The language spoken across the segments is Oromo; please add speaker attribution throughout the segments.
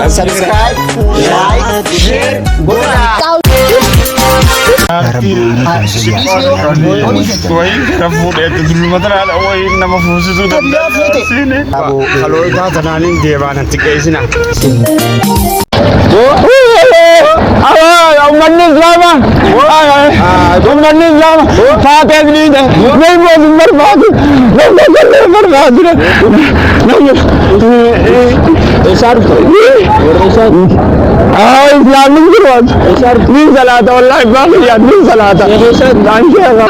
Speaker 1: Subscribe, like, share godhaa.
Speaker 2: Wayii gara fuudhee dulluma tanaadha wayii nama fuusisuu danda'a. Kalootaa tanaan hin deemaa natti qeessina.
Speaker 3: Uummanni Islaamaa uummanni Islaamaa faatee ni mootummaa hin barbaadu namni tokkollee hin barbaadu namni
Speaker 1: Eessaa dhufte? Warra eessaa?
Speaker 3: Ah, Islaamni hin barbaadu ni salaata wallaahi baaqiyyaa ni salaata naan sheekha.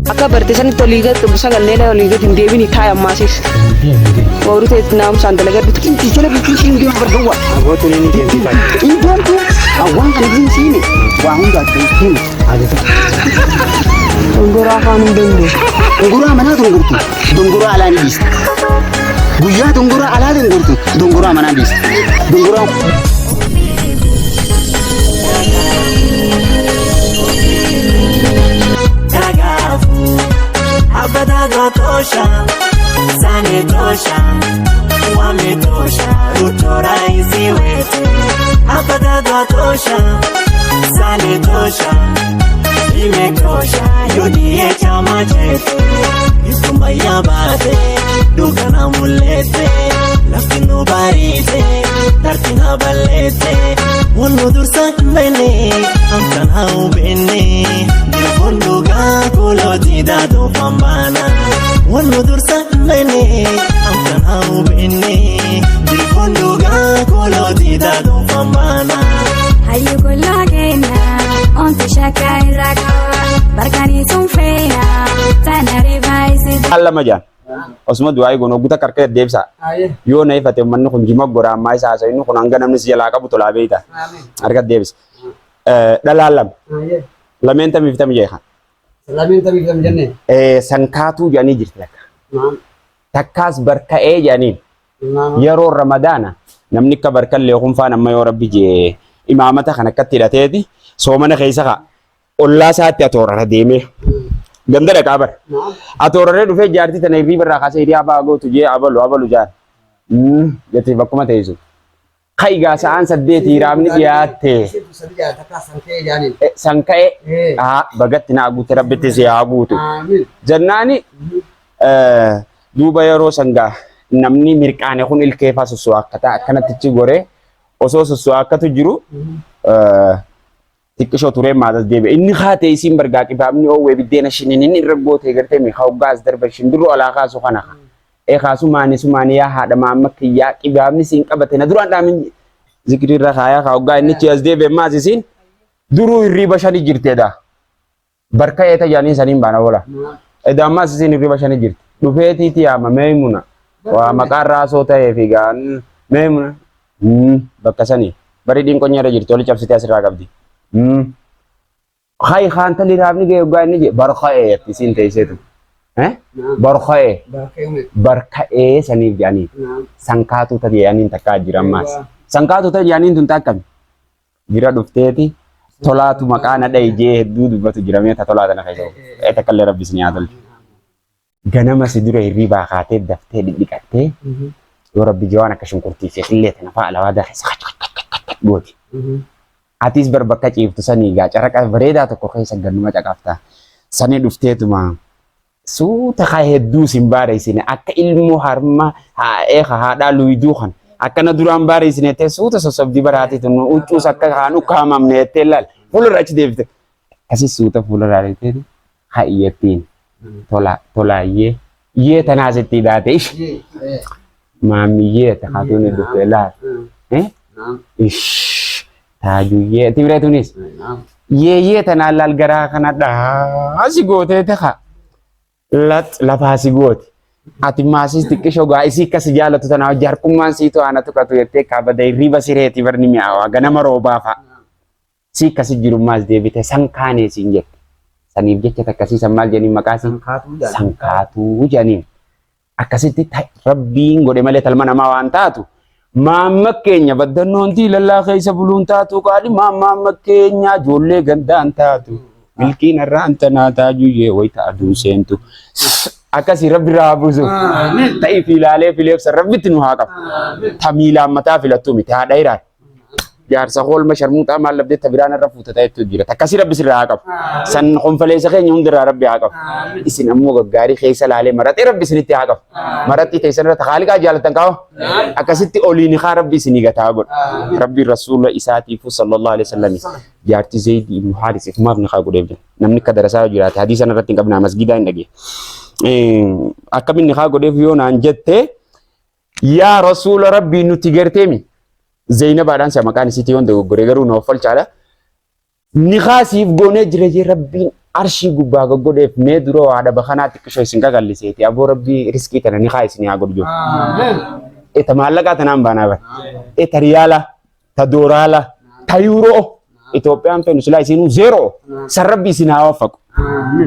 Speaker 4: Akka barte sanitti olii gad sagallee olii gad hin deebini taa'e ammaasis. Warri ta'e naamusaan dalagadhu.
Speaker 1: Inti jala bultii siin deemu barbaawa.
Speaker 5: Abootni ni deemti fa'i.
Speaker 1: In deemtu waan kana siin siine waa hunda adda hin
Speaker 4: Dongoraa afaan hin danda'u.
Speaker 1: Dongoraa manaa dongortu dongoraa alaa ni dhiista. Guyyaa dongoraa alaa dongortu dongoraa manaa dhiista. Dongoraa
Speaker 6: Tosha, sane tosha, wametosha, Ruto raisi wetu. Hapa tosha, sane tosha, imetosha, UDA chama chetu. Isumaya baate, dukana mulete, lafti nu bariite, darti na balleete, wallu dursa hin beekne, amtan haa hubenne, dirboon dhugaa kulooti daaduu fambaana. Wallu dursa hin beekne, amtan haa hubenne, dirboon dhugaa kulooti daaduu fambaana.
Speaker 7: Hayyu kullaa keenya onti shakka irraa qaba barkanii sun feena tana rifaayisi.
Speaker 3: Lama jaan. Osuma du'aa eegoon hogguta karka deebisa. Yoo na ifate manni kun jima gora ammaa isa haasa'u inni kun hanga namni si jalaa qabu tolaa beeyta. Harka deebisa. Dhalaan lama. Lameen tamiif tami jeeqa.
Speaker 5: Lameen tamiif tam jenne.
Speaker 3: Sankaatuu jedhanii jirti takka. Takkaas barka'ee jedhaniin. Yeroo Ramadaana namni akka barkallee kunfaan amma yoo rabbi jee imaamata kan akkatti hidhateeti soomana keessa ka'a. Ollaa isaatti atoorara deemee. Ganda dhaqaa bara. Atooraree dhufee jaartii tana hirriiba irraa kaasee hiriyaa ba'aa gootu jee abalu abalu jaar. Jettee bakkuma teessu. Ka'i gaa sa'aan 8 hiraamni dhiyaatte. San ka'e bagatti naa guute rabbitti si haa guutu. Jennaani duuba yeroo san gaa namni mirqaane kun ilkee faa sosso'aa akkanatti goree osoo sosso'aa akkatu jiru xiqqishoo turee maatas deebi'e. Inni kaatee isiin bargaa qibaabni oowwee biddeena shiniin irra gootee gartee mi hoggaa as darba shimbirroo alaa kaasu kana. Ee kaasu maani sumaani yaa haadha maamma kiyyaa qibaabni siin qabate na duraan dhaamin zikrii irra kaayaa kaa hoggaa inni achi as deebi'e maas isiin duruu hirriiba shani jirteedha. Barka eeta jaaniin saniin baana oola. Edaa ammaas isiin hirriba shani jirti. Dhufeetiiti yaama meemuna. Waa maqaan raasoo ta'ee fi gaan meemuna. Bakka sanii. Bari dhiinqonya irra jirti oli cabsitee asirraa qabdi. Hayi haantali raabni ga'e hoggaa inni jedhe barka'ee jetti isiin teesseetu. Barka'ee. Barka'ee saniif jedhanii. Sankaatuu ta'e jedhaniin takkaa jira ammaas. Sankaatuu ta'e jedhaniin tun takkami. Bira dhufteeti tolaatu maqaa na dhayi jee hedduu dubbatu jira mee ta tolaa tana keessa ee takkallee rabbi isin haa tolchu. Ganama si dura hirriibaa kaatee daftee dhidhiqattee yoo rabbi jee waan akka shunkurtii fi qillee tana fa'a lawaadaa keessa kac kac kac kac kac gooti. Atis bar bakka ciiftu sanii gaa caraqa bareedaa tokko keessa gannuma caqafta. Sanii dhufteetuma Suuta ka hedduu sin baareysine akka ilmoo harma eeka haadhaa luyduu kan akkana duraan baareysine jettee suuta sossobdi baraati tun huccuus akka kaan ukkaamamne jettee laal fuularra achi deebite. Akkasi suuta fuularraa deebitee ha'i jettiin tola tolaayyee iyyee tanaa sitti hidhaate ish maamiyyee takatuun dhuftee laal. Ish Taajuyyee Tibree tunis yeeyyee tanaan laal garaa kana dhaa si gootee taha lax lafaa si gooti. Ati maasis xiqqishoo gaa isii akka si jaalatu tanaa hojii harkummaan sii to'ana tuqatu jettee kaabada hirriiba sireeti barni mi'aawaa ganama roobaa fa'a. Si akkasi jirummaas deebite san kaanee siin jette. Saniif jecha takkasiisan maal jedhaniin maqaasii? Sankaatuu jedhaniin. Akkasitti rabbiin godhe malee talma namaa waan taatu. Maamma keenya baddannoon diilallaa keessa buluun taatu qaali maamma keenya ijoollee gandaan taatu. Milkiin irraan tanaa taajuyyee wayita aduun seentu. Akkasii rabbi irraa haa buusu. Ta'ii fi ilaalee fileebsa rabbitti nu haa qabu. Ta miilaan mataa filattuu miti haadha iraan. Jaarsa hoolma sharmuuxaa maal labdee ta biraan irra fuuta ta'etu jira. Takkasii rabbi sirraa haa qabu. San konfaleessa keenya hundirraa rabbi haa qabu. Isin ammoo gaggaarii keessa laalee maratee rabbi isinitti haa qabu. Marattii teessan irra haaliqaa jaalatan kaa'u. Akkasitti oliin haa rabbi isinii gataa godha. Rabbi rasuula isaatiifuu sallallahu alaihi wasallam jaartii Zayd ibn Haaris ifumaaf ni haa godheef jira. Namni akka darasaa yoo jiraate hadiisa irratti hin qabnaa masgiidaa hin dhagee. Akkamiin ni haa godheef yoo naan jette yaa rasuula rabbii nuti garteemi. Zeynabaadhaan sa maqaan isiitii yoon dogoggore garuu na offolchaadha. Nikaa siif goonee jira jee rabbiin arshii gubbaa goggodheef mee dura waa dhaba kanaa xiqqishoo isin qagalliseeti aboo rabbii riskii tana nikaa isin haa godhu jiru. Eta maallaqaa tanaan baanaa bara. Eta riyaala, ta dooraala, ta yuuroo. Itoophiyaan feenu silaa isinuu zeeroo. San rabbi isin haa waffaqu.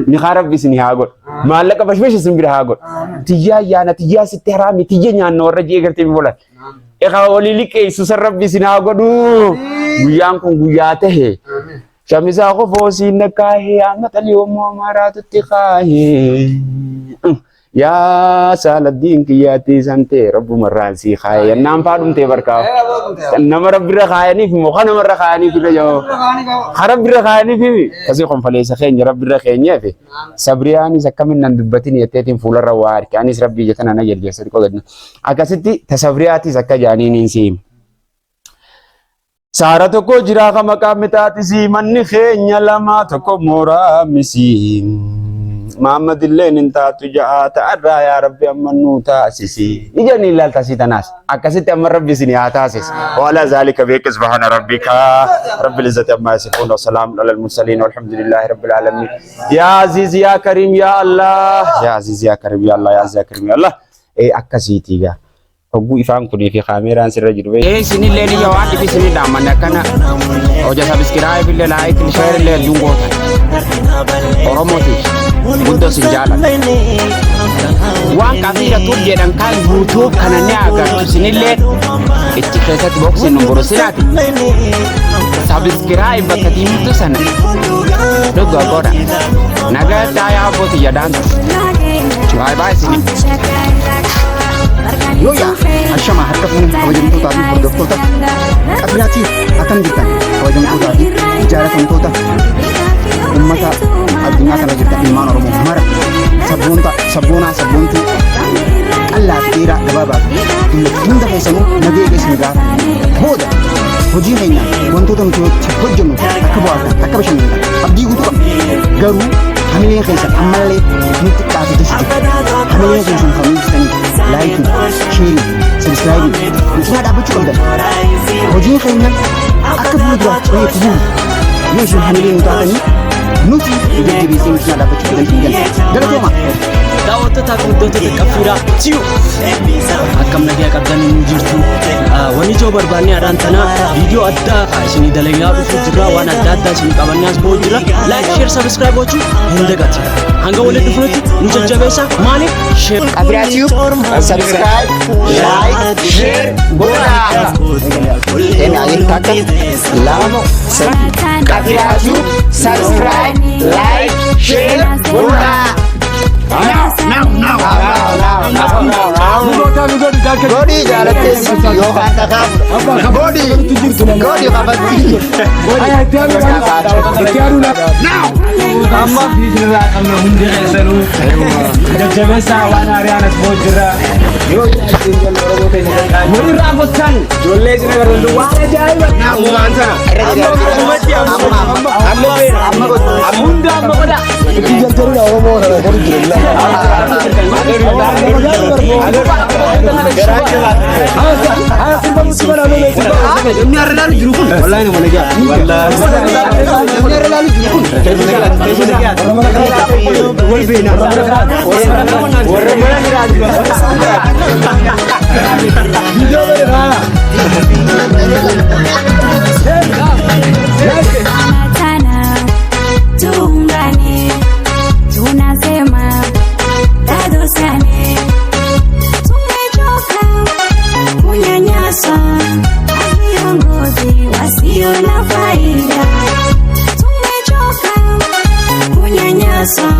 Speaker 3: Nikaa rabbi isin haa godhu. Maallaqa bashbash isin bira haa godhu. Tiyyaa yaana tiyyaa sitti haraami tiyya nyaanna warra jee gartee bolan. Egaa walii liqeessu san rabbi isin haa godhu. Guyyaan kun guyyaa tahe. Shamisaa kofoo siin na kaahee amma xalii homoo amaaraatutti kaahee. Yaa saaladdiin kiyyaatti san ta'e rabbumarraan sii kaayee yennaan faa dhumtee barkaa. Nama rabbirra kaayaniif immoo kan namarra kaayaniif irra jiru. Kan rabbirra kaayaniif himi. Kasii konfaleessa keenya rabbirra keenyeef. Sabriyaanis akkamin nan dubbatin jetteetiin fuularra waa arge. Anis rabbii jetan ana jerjersa xiqqoo gadi. Akkasitti tasabriyaatis akka jaaniin hin siim. Saara tokko jiraa ka maqaa mixaatisii manni keenya lama tokko mooraa misii. Mahammad illeen hin taatu ja'a ta'arraa yaa rabbi amma nuu taasisi. Ijani ilaalta sii tanaas. Akkasitti amma rabbi isin haa taasisu. Wala zaalika beeka subhaana rabbika rabbil izzati amma yasifuun wa salaamun alal mursaliin walhamdulillahi rabbil alamin. Yaa Aziz yaa Karim yaa Allah. Yaa Aziz yaa Karim yaa Allah yaa Aziz yaa Karim yaa Allah. Akkasiitii gaa. Hogguu ifaan kunii fi kaameeraan sirra jiru. Isinillee ni waan dhibi isinii dhaammanne akkana hoja sabiskiraayib illee laayik sheer illee hedduun gootan. Oromootiif guddoo sin jaaladha. Waan qafiira tuub jedhan kan guutuu kana ni agartu isinillee itti keessatti boksiin nu borosinaati. Sabiskiraayib bakka diimtuu sana dhugaa godha. Nagaa taayaa abbootii yadaan. Baay baay isinii.
Speaker 1: Yooyaa ashama harka fuunee kabajamtootaa fi hordoftoota qabilaatiif akkam jirtan kabajamtootaa fi jaalatamtoota ummata addunyaa kana jirtan ilmaan Oromoo mara sabboonta sabboonaa sabboontuu qallaa fi dheeraa gabaabaa fi dullatti hunda keessanuu nagee isin gaafa booda hojii keenya wantoota nuti hojjennu akka bu'aatan akka bashannantan abdii guutuu qabna garuu hamileen keessan ammallee nutti xiqqaate jechuudha hamileen keessan kan nuti laayikii, sheerii, sabiskiraayibii nu cinaa dhaabbachuu qabdan. Hojiin keenya akka fuula duraatti cimee itti fufu yoo isin hamilee nu taatanii nuti nu jajjabeessee nu cinaa dhaabbachuu qabdan isin jenna. Galatooma!
Speaker 8: Daawwattoota fi hordoftoota Qabfiiraa Tiyuu akkam nagaa qabdan nu jirtu. Wanni ijoo barbaanne har'aan tana viidiyoo addaa isinii dalagaa dhufuu jirra waan adda addaa isinii qabannee as ba'uu jirra. Like, share, subscribe gochuu hin dagatina. Hanga walitti dhufnutti nu jajjabeessa maaliif share
Speaker 1: Qabiraa Tube, subscribe, like, share godhaa. Emi ayin takka lama sadi. Qabiraa Tube, subscribe, like, share godhaa. Now, now, now, now, now, now. Godhi jaalattee yookaan dhagaa godhi godhi qabatti.
Speaker 5: Amma fiidirraa qabna hundi keessanuu jajjabeessaa waan haaraan as ba'u jira. Yoo isin jennu Oromoo keenya jalqabaa. Walirraa gochaan ijoollee isin agartan waan ajaa'iba. Ammumaan sana. Amma amma hunda amma godha. Itti jarjarudha Oromoo kana godhu jira.
Speaker 1: Namni har'a ilaalu jiru kun wallaahi nama nagaa. Namni har'a ilaalu jiru kun wal beena. Warra mana
Speaker 7: Tana, tuungane. Kunyanyaswa na viongozi wasio na faida. Tumechoka kunyanyaswa.